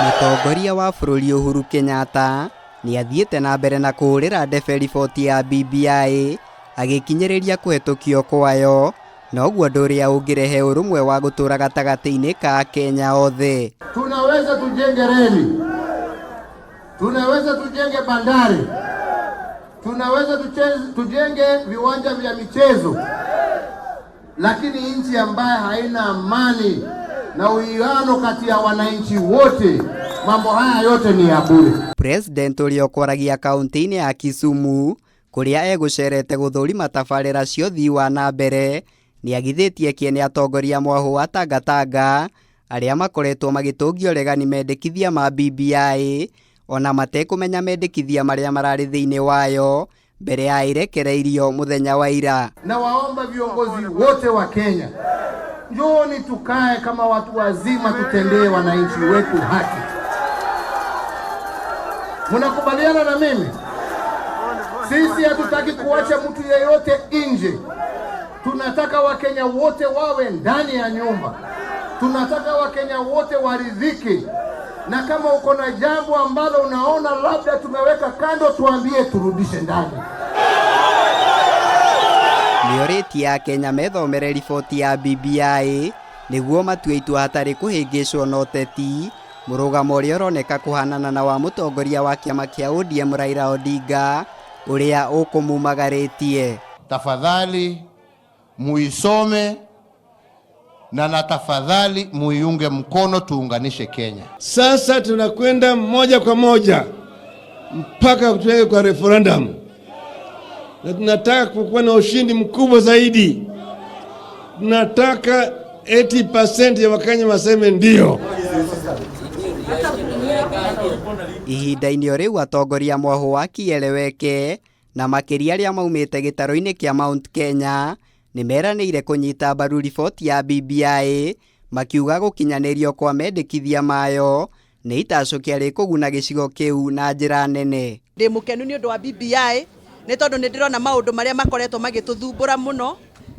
Mũtongoria wa bũrũri Uhuru Kenyatta nĩathiĩte na mbere na kũhũrĩra ndebe riboti ya BBI agĩkinyĩrĩria kũhetũkio kwayo noguo ũndũ ũrĩa ũngĩrehe ũrũmwe wa gũtũra gatagatĩ-inĩ ka Akenya othe. Tunaweza tujenge reli, tunaweza tujenge bandari, tunaweza tujenge viwanja vya michezo, lakini nchi ambayo haina amani na uwiano kati ya wananchi wote, mambo haya yote ni ya bure. President ũrĩa ũkwaragia kaunti-inĩ ya Kisumu kũrĩa egũcerete gũthũrima tabarĩra cia ũthii wa na mbere nĩagithĩtie kĩene atongoria mwahũ wa Tangatanga arĩa makoretwo magĩtũngia ũregani mendekithia ma BBI ona matekũmenya mendekithia marĩa mararĩ thĩinĩ wayo mbere ya ĩrekereirio mũthenya wa ira. Na waomba viongozi wote wa Kenya, njooni tukae kama watu wazima, tutendee wananchi wetu haki. Mnakubaliana na mimi? Sisi hatutaki kuacha mtu yeyote nje. Tunataka Wakenya wote wawe ndani ya nyumba. Tunataka Wakenya wote waridhike, na kama uko na jambo ambalo unaona labda tumeweka kando, tuambie turudishe ndani. Nĩorĩtie Akenya methomere riboti ya BBI nĩguo matue itua hatarĩ kũhĩngĩcwo na ũteti mũrũgamo ũrĩa ũroneka kũhanana na wa mũtongoria wa kĩama kĩa ODM Raila Odinga ũrĩa ũkũmumagarĩtie. Tafadhali muisome na tafadhali muiunge mkono, tuunganishe Kenya. Sasa tunakwenda moja kwa moja mpaka tuweke kwa referendum, na tunataka kukuwa na ushindi mkubwa zaidi. Tunataka 80% ya Wakenya waseme ndio. Ihinda-inĩ o rĩu atongoria mwahũ wa Kieleweke na makĩria arĩa maumĩte gĩtarũ-inĩ kĩa Mount Kenya nĩmeranĩire kũnyita mbaru riboti ya BBI makiuga gũkinyanĩrio kwa mendekithia mayo nĩ itacũkia rĩkũguna gĩcigo kĩu na njĩra nene. Ndĩ mũkenu nĩ ũndũ wa BBI nĩ tondũ nĩ ndĩrona maũndũ marĩa makoretwo magĩtũthumbũra mũno,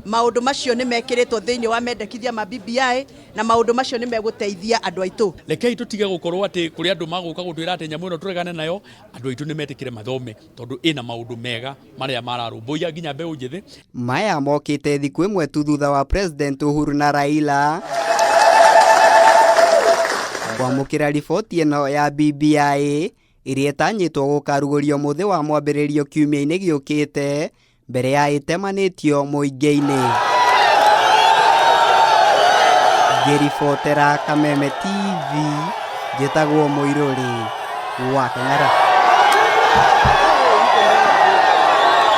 maũndũ macio nĩ mekĩrĩtwo thĩinĩ wa mendekithia ma BBI na maũndũ macio nĩ megũteithia andũ aitũ. Rekei tũtige gũkorwo atĩ kũrĩ andũ magũka gũtwĩra atĩ nyamũ ĩno tũregane nayo, andũ aitũ nĩ metĩkĩre mathome tondũ ĩna maũndũ mega marĩa mararũmbũiya nginya mbeũ njĩthĩ. Maya mokĩte thikũ ĩmwe tu thutha wa President Uhuru na Raila kwamũkĩra riboti ĩno ya BBI ĩrĩa ĩtanyĩtwo gũkarugũrio mũthĩ wa mwambĩrĩrio kiumia-inĩ gĩũkĩte mbere ya ĩtemanĩtio mũingĩ-inĩ. Ngĩribotera Kameme TV, njĩtagwo Mũirũrĩ wa Keng'ara.